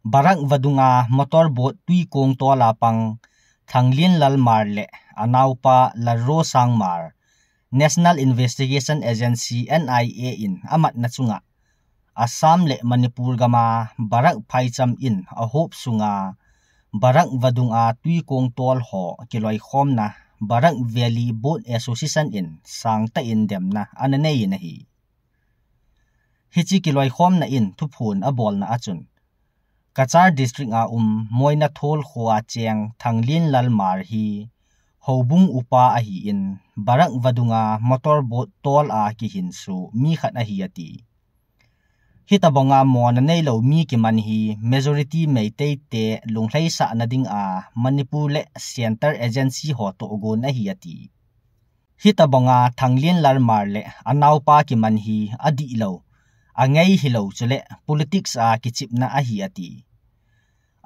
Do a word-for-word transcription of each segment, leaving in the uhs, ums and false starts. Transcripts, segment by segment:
Barak vadunga motor boat tuikong tola pang Thanglienlal Hmar le anaopa Lalrosang Hmar, National Investigation Agency, N I A, in amatna chunga Assam le Manipur gama Barak phaicham in ahop sunga Barak vadunga tuikong tol ho kiloikhomna Barak Valley Boat Association in sangtah in demna ana nei in ahi. Hiche kiloikhomna in thuphon abolna achun, Cachar District a um Moinathol khoa cheng Thanglienlal Hmar hi houbung upa ahin, Barak vadunga motor boat tol a kihinso mi khat ahi ati. Hitabanga mona neilou mi kiman hi majority Meitei te lunglhaisahna dinga Manipur le Centre Agency ho tohgon ahi ati. Hitabanga Thanglienlal Hmar le anaopa kiman hi adihlou, angei hilou chule politics a kichipna ahi ati.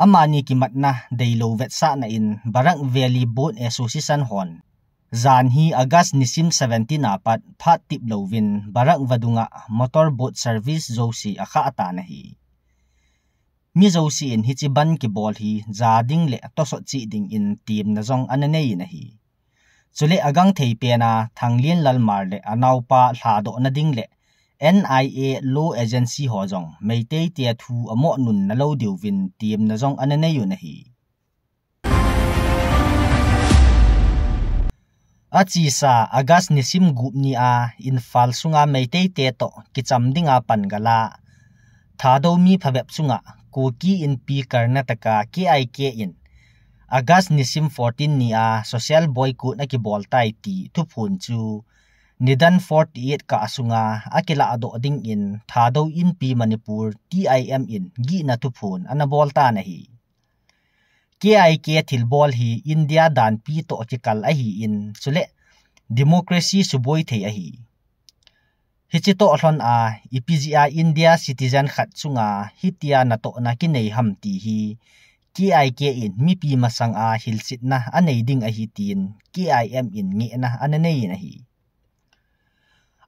Amani kimatna deilou vetsahna in Barak Valley Boat Association hon jan hi August nisim seventeen apat phat tip louvin Barak vadunga motor boat service jouse akhah atan ahi. Mi jouse in hiche ban kibol hi ja ding le tosot cheh dingin temna jong ana nei in ahi. Chule agangthei pena Thanglienlal Hmar le anaopa lhadohna ding le N I A law agency ho jong Meitei te thu amoh nunna lou diuvin temna jong ana nei un ahi. Achesa August nisim gup nia Imphal sunga Meitei te toh kicham dinga pan gala Thadou mi phabep chunga Kuki Inpi Karnataka K I K in August nisim fourteen nia social boycott akibol tai ti thuphon chu nidan forty-eight kah sunga akilahdoh dingin Thadou Inpi Manipur T I M in gihna thuphon ana bol tan ahi. K I K thilbol hi India danpi toh kikal ahin, chule democracy suboi thei ahi. Hiche toh lhon a, ipi jeh a India citizen khat chunga hitia natohna kinei ham ti hi K I K in mipi masanga hilchetna anei ding ahi tin K I M in ngehna ana nei in ahi.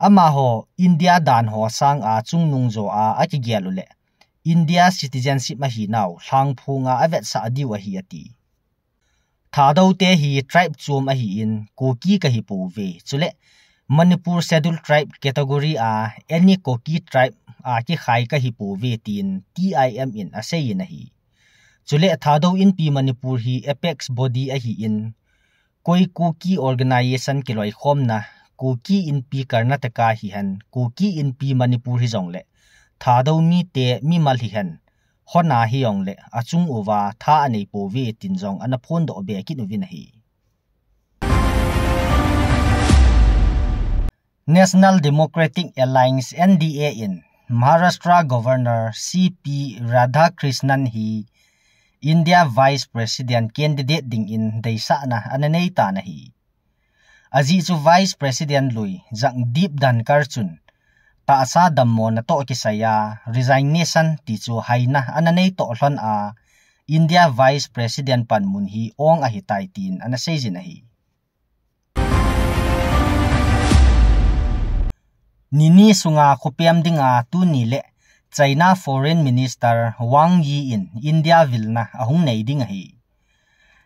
Amaho India dan ho sanga chungnung jo a akigel uleh India citizenship ahinau lhangphonga avetsah diu ahi ati. Thadou te hi tribe chom ahin, Kuki kahi pouve, chule Manipur Scheduled Tribe category a any Kuki tribe a kikhai kahi pouve tin T I M in asei in ahi. Chule Thadou Inpi Manipur hi apex body ahin, koi Kuki organization kiloikhomna, Kuki Inpi Karnataka hihen, Kuki Inpi Manipur hijongle Thadou mite mimal hihen, hon ahijongle achung uva tha anei pouve tin jong ana phondoh be kit uvin ahi. National Democratic Alliance, N D A, in Maharashtra Governor C P Radhakrishnan hi India Vice President candidate dingin deisahna ana nei tan ahi. Ajeh chu Vice President lui Jagdeep Dhankhar chun tahsa dammona toh kisaiya resignation ti chu haina ana nei toh lhon a India Vice President panmun hi ong ahitai tin ana seijin ahi. Nini sunga khopem dinga tuni le China Foreign Minister Wang Yi in India vilna ahung nei ding ahi.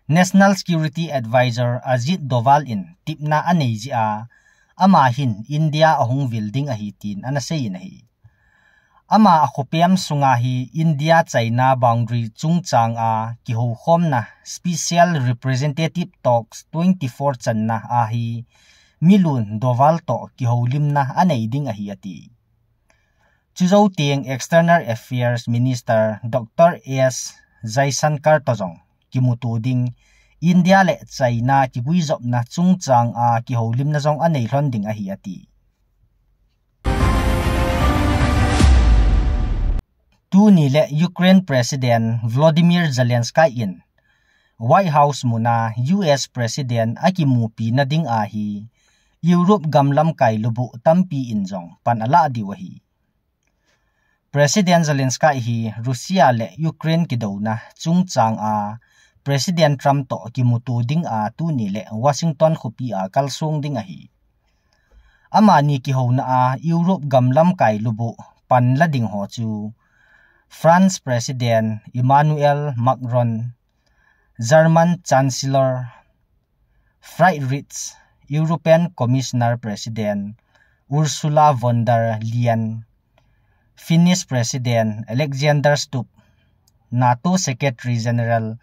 National Security Advisor Ajit Doval in tipna anei jeh a, ama hin India ahung vil ding ahi tin ana sei in ahi. Ama akhopem sunga hi India China boundary chungchang a kihoukhomna Special Representative Talks twenty four channa a hi milun Doval toh kihoulimna anei ding ahi ati. Chujou teng External Affairs Minister Doctor S Jaishankar toh jong kimuto ding, India le China kiguijopna chungchang a kihoulimna jong anei lhon ding ahi ati. Tuni le Ukraine President Volodymyr Zelensky in White House muna U S President akimupina ding ahi, Europe gam lamkai lubuh tampi in jong pan alah diu ahi. President Zelensky hi Russia le Ukraine kidouna chungchang a President Trump toh kimuto ding a tuni le Washington khopi a kalsong ding ahi. Amani kihouna a Europe gam lamkai lubuh pan la ding ho chu France President Emmanuel Macron, German Chancellor Friedrich, European Commissioner President Ursula von der Leyen, Finnish President Alexander Stubb, NATO Secretary General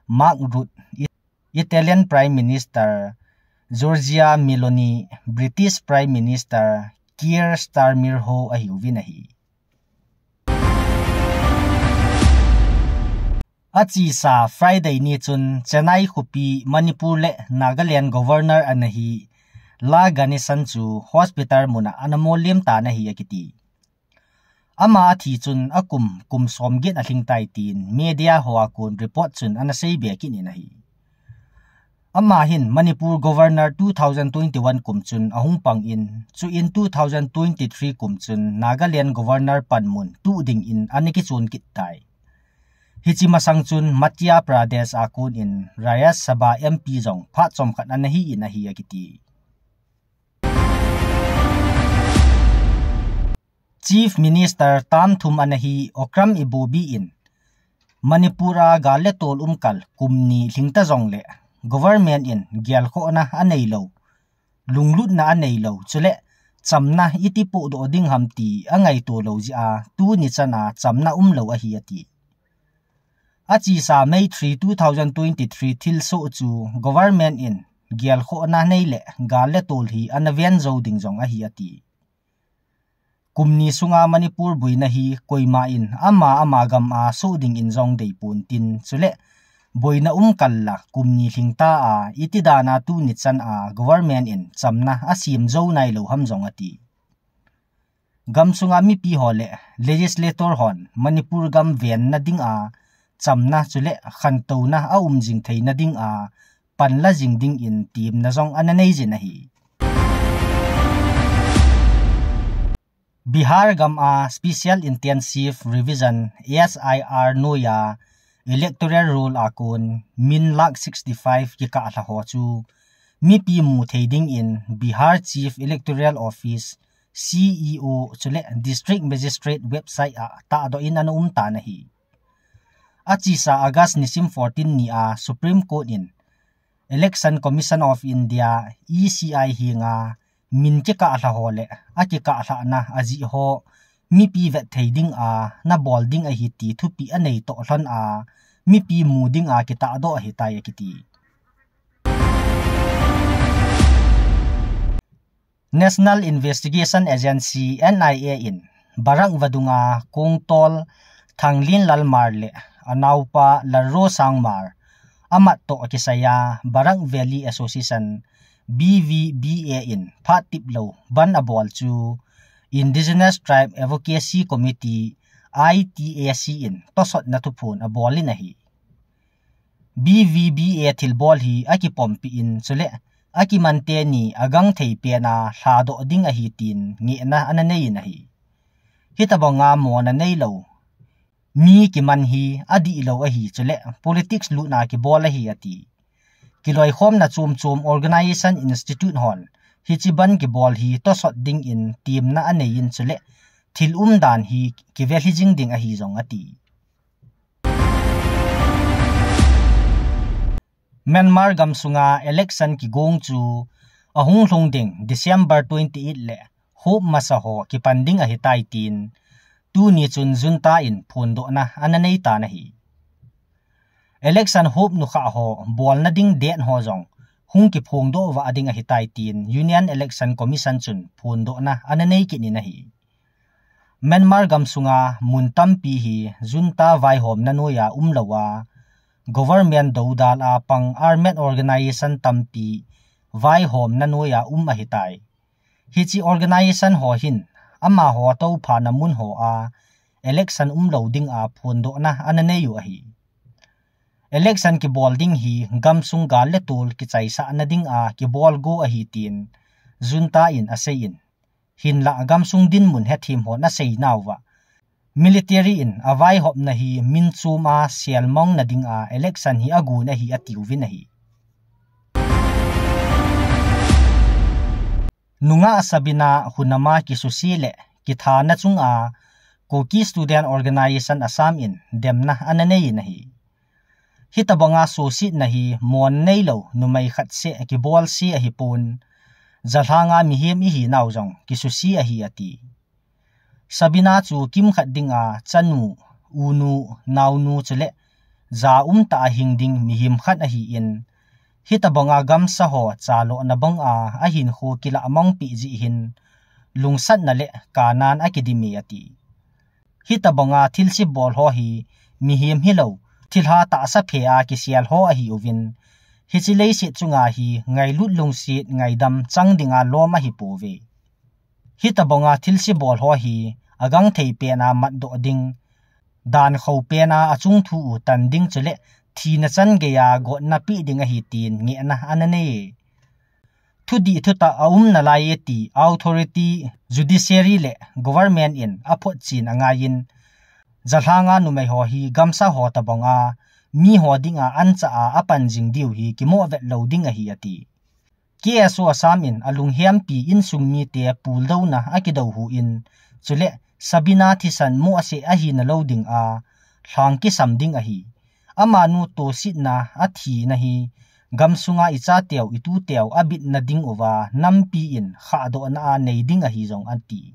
Mark Rutte, Italian Prime Minister Giorgia Meloni, British Prime Minister Keir Starmer ho ahiuvin ahi. Achesa Friday ni chun Chennai khopi Manipur le Nagaland Governor ana hi La Ganesan chu hospital muna ana molem tan ahi akiti. Ama athi chun akum, kum som get alhing tai tin media hoa kon report chun ana seibe kit in ahi. Ama hin Manipur Governor two thousand twenty-one kum chun ahung pang in, chuin two thousand twenty-three kum chun Nagaland Governor panmun tuh dingin ana kichon kit tai. Hiche masang chun Madhya Pradesh a kon in Rajya Sabha M P jong phat chomkhat ana hi in ahi akiti. Chief Minister tam thum ana hi Okram Ibobi in Manipur a gal le tol umkal kum ni lhingta jongle government in gelkhohna anei lou, lunglutna anei lou, chule chamna iti pohdoh ding ham ti angaito lou jeh a tuni chan a chamna umlou ahi ati. Achesa May three, two thousand twenty-three thilsoh chu government in gelkhohna nei le gal le tol hi ana ven jou ding jong ahi ati. Kum ni sunga Manipur boina hi koima in ama ama gam a soh dingin jong deipon tin, chule boina umkal la kum ni lhingta a iti dan a tuni chan a government in chamna asem jou nailou ham jong ati. Gam sunga mipi ho le legislator hon Manipur gam venna dinga chamna chule khantouna aum jing theina dinga panla jing dingin temna jong ana nei jin ahi. Bihar gam a Special Intensive Revision, S I R, noiya electoral roll a kon min lakh sixty-five kikah lha ho chu mipi mu thei dingin Bihar Chief Electoral Office, C E O, chule District Magistrate website a tahdoh in ana um tan ahi. Achesa August nisim fourteen ni a Supreme Court in Election Commission of India, E C I, henga min kikah lha ho le akikah lhahna ajeh ho mipi vet thei dinga nabol ding ahi ti thupeh anei toh lhon a mipi mu dinga kitahdoh ahitai akiti. National Investigation Agency, N I A, in Barak vadunga kongtol Thanglinlal Hmar le anaopa Lalrosang Hmar amat toh kisaiya Barak Valley Association, B V B A, in phat tiplou bandh abol chu Indigenous Tribe Advocacy Committee, I T A C, in tosotna thuphon abol in ahi. B V B A thilbol hi akipompeh in chule akiman teni agangthei pena lhadoh ding ahi tin ngehna ana nei in ahi. Hitobanga mona neilou mi kiman hi adihlou ahi chule politics lutna kibol ahi ati. Kiloikhomna chomchom organization institute hon hiche bandh kibol hi tosot dingin temna anei in chule thil umdan hi kivelhi jing ding ahi jong ati. Myanmar gamsunga election kigong chu ahung lhung ding December twenty eight le hop masa ho kipan ding ahitai tin, tuni chun junta in phondohna ana nei tan ahi. Election hop nukhah ho bolna ding date ho jong hung kiphongdoh vah ding ahitai tin Union Election Commission chun phondohna ana nei kit in ahi. Myanmar gamsunga mun tampi hi junta vaihomna noiya umlou a, government doudal a pang armed organization tampi vaihomna noiya um ahitai. Hiche organization ho hin amaho tophana mun hoa election umlou dinga phondohna ana nei u ahi. Election kibol ding hi gamsung gal le tol kichaisahna dinga kibol go ahi tin junta in asei in, hinlah gamsung dinmun hethem hon asei nauva, military in avaihopna hi min chom a selmongna dinga election hi agon ahi atiuvin ahi. Nungah Sabina hunama kisuse le kithana chunga Kuki Student Organisation Assam in demna ana nei in ahi. Hitabanga suhsetna hi mon neilou numei khat seh kibolse ahipon, jalhanga mihem ihinau jong kisuse ahi ati. Sabina chu kimkhat dinga chanu, unu, naonu chule ja umtah a hing ding mihem khat ahin, hitabanga gamsa ho chalona banga ahinkho kilah mangpeh jeh hin lungsatna le kanan akidim e ati. Hitabanga thilse bol ho hi mihem hilou, thilha tahsa phe a kisel ho ahiuvin, hiche leiset chunga hi ngailut lungset ngaidam chang dinga lom ahipouve. Hitabanga thilse bol ho hi agangthei pena matdoh ding, dankhou pena achung thu u tan ding chule thina chan geiya gotna peh ding ahi tin ngehna ana nei e. Thudih thutah aum nalai e ti authority, judiciary le government in aphotchen angaiyin, jalhanga numei ho hi gamsa ho tabanga miho dinga ancha a apan jing diu hi kimoh vet lou ding ahi ati. K S O Assam in alunghempi insung mite puldouna akidou huin, chule Sabina thisan mohseh ahina lou dinga lhang kisam ding ahi. Amanu tosetna athina hi gamsunga ichateu ituteu abitna ding uva nampi in khahdohna anei ding ahi jong ati.